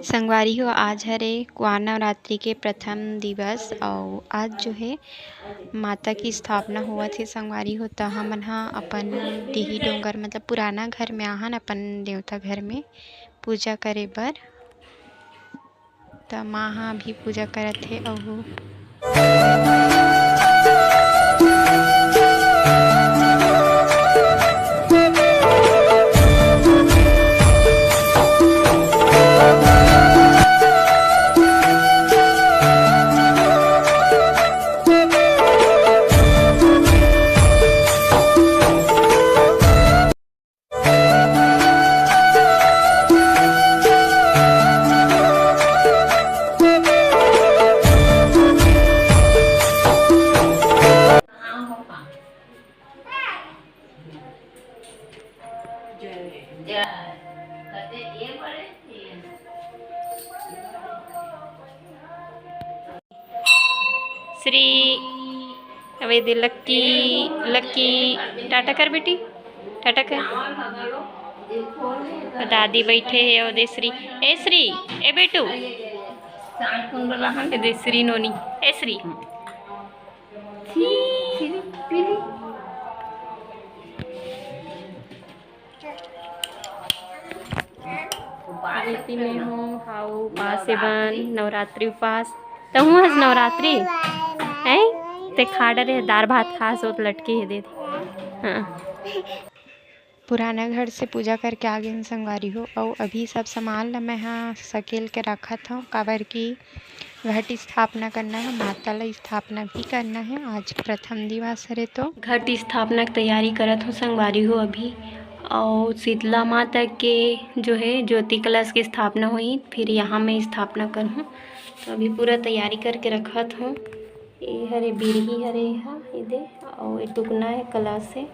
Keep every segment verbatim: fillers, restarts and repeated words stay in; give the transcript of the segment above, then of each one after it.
संगवारी हो, आज हरे कुआर नवरात्रि के प्रथम दिवस, अउ आज जो है माता की स्थापना होवत हे। संगवारी हो, त हमन ह अपन डीही डोंगर, मतलब पुराना घर में आहन, अपन देवता घर में पूजा करे बर। त माँ ह अभी पूजा करत हे। अउ श्री, अबे दे लक्की, लक्की, टाटा कर बेटी, टाटा कर। दादी बैठे हे, ओ दे श्री, ए श्री, ए बेटू, ए दे श्री नोनी, ए श्री। प्रीति में हूँ, हाउ उपास हे बन, नवरात्रि उपास। तहूँ हस नवरात्रि? हैं? ते खा डरे, दार भात खास होत लटके हे दे। हाँ। पुराना घर से पूजा करके आ गेन संगवारी हो, अउ अभी सब सामान ल मैं ह सकेल के रखत हव, काबर कि घट स्थापना करना है, माता ल स्थापना भी करना है। आज प्रथम दिवस हरे तो घट स्थापना के तैयारी करत हूँ संगवारी हो अभी। और शीतला माता के जो है ज्योति कलश की स्थापना हुई, फिर यहाँ मैं स्थापना करहूँ। तो अभी पूरा तैयारी करके रखत हूँ। ये हरे बिरही हरे हा, ये दे, और ये टुकना है कलश है।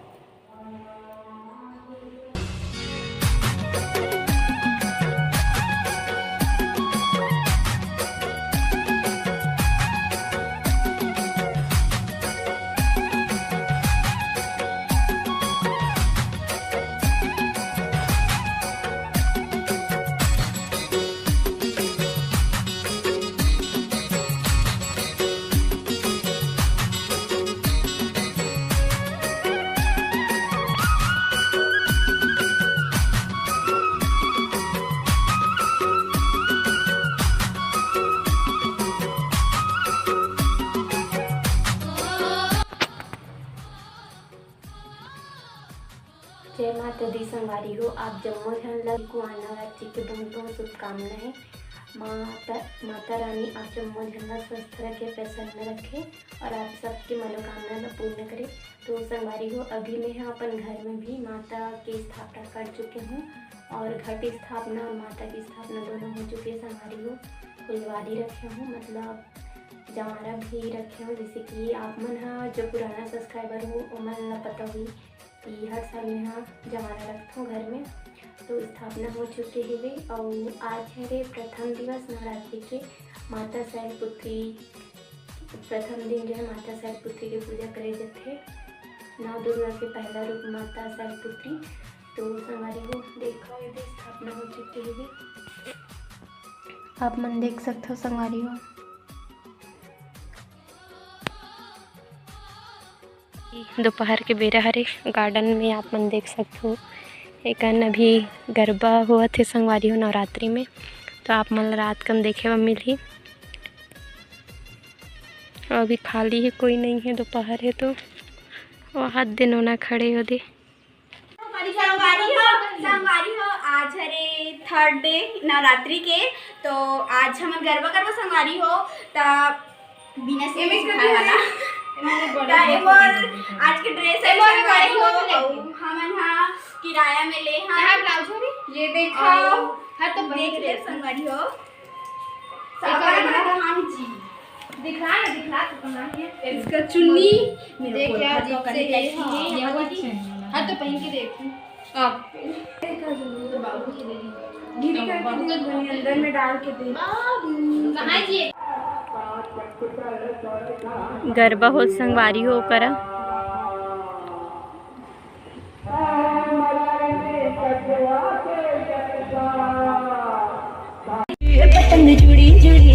जय माता दी संगवारी हो, आप जम्मो झन ल कुआर नवरात्रि के बहुत बहुत शुभकामना है। माता, माता रानी आप जम्मो झन ल स्वस्थ रखे, प्रसन्न रखे और आप सबके मनोकामना ल पूर्ण करे। तो संगवारी हो, अभी मैं ह अपन घर में भी माता की स्थापना कर चुके हूँ और घट स्थापना और माता की स्थापना दोनों हो चुके हैं संगवारी हो। फुलवारी रखे हूँ, मतलब जवारा भी रखे हूँ, जैसे कि आप मन ह जो पुराना सब्सक्राइबर हो, ओमन ल पता होही कि हर साल मैं ह जवारा रखथों घर में। तो स्थापना हो चुके हवे और आज हरे प्रथम दिवस नवरात्रि के। माता शैलपुत्री, प्रथम दिन जो है माता शैलपुत्री के पूजा करे जाथे। नौ दुर्गा के पहला रूप माता शैलपुत्री। तो संगवारी हो, देखो, ये स्थापना हो चुके हवे। आप मन देख सकथो संगवारी हो। दोपहर के बेरा हरे, गार्डन में आप मन देख सकथो, एकन अभी गरबा होवत हे संगवारी हो नवरात्रि में, तो आप मन ल रात कन देखे बर मिलही। अभी खाली हे, कोई नहीं है, दोपहर है तो वहाँ दिन होना खड़े हो दे। संगवारी हो, संगवारी हो, आज हरे थर्ड डे नवरात्रि के, तो आज हमन गरबा करबो संगवारी हो। त बिना सीढ़ी एमे सिखाए वाला। एमे बड़ा त एमोर आज के ड्रेस है एमोर संगवारी हो, बड़ा अउ हमन हा किराया में ले हा। कहाँ ब्लाउज हो रे? ये देखो। अउ हाँ, तो बहिन देख ले देख। संगवारी हो। एक और दिखा। हाँ जी। दिखला ना, दिखला तो कहाँ है? इसका चुन्नी मेरे देख को यार, हाथ जब पकड़ से के ये, ऐसी हाँ, है, ये यहाँ वाली। हाँ, तो पहन के देखो। आप। दीदी करके दे, बनी अंदर में डाल के दे। कहाँ जी? गरबा होत संगवारी हो करा। जुड़ी जुड़ी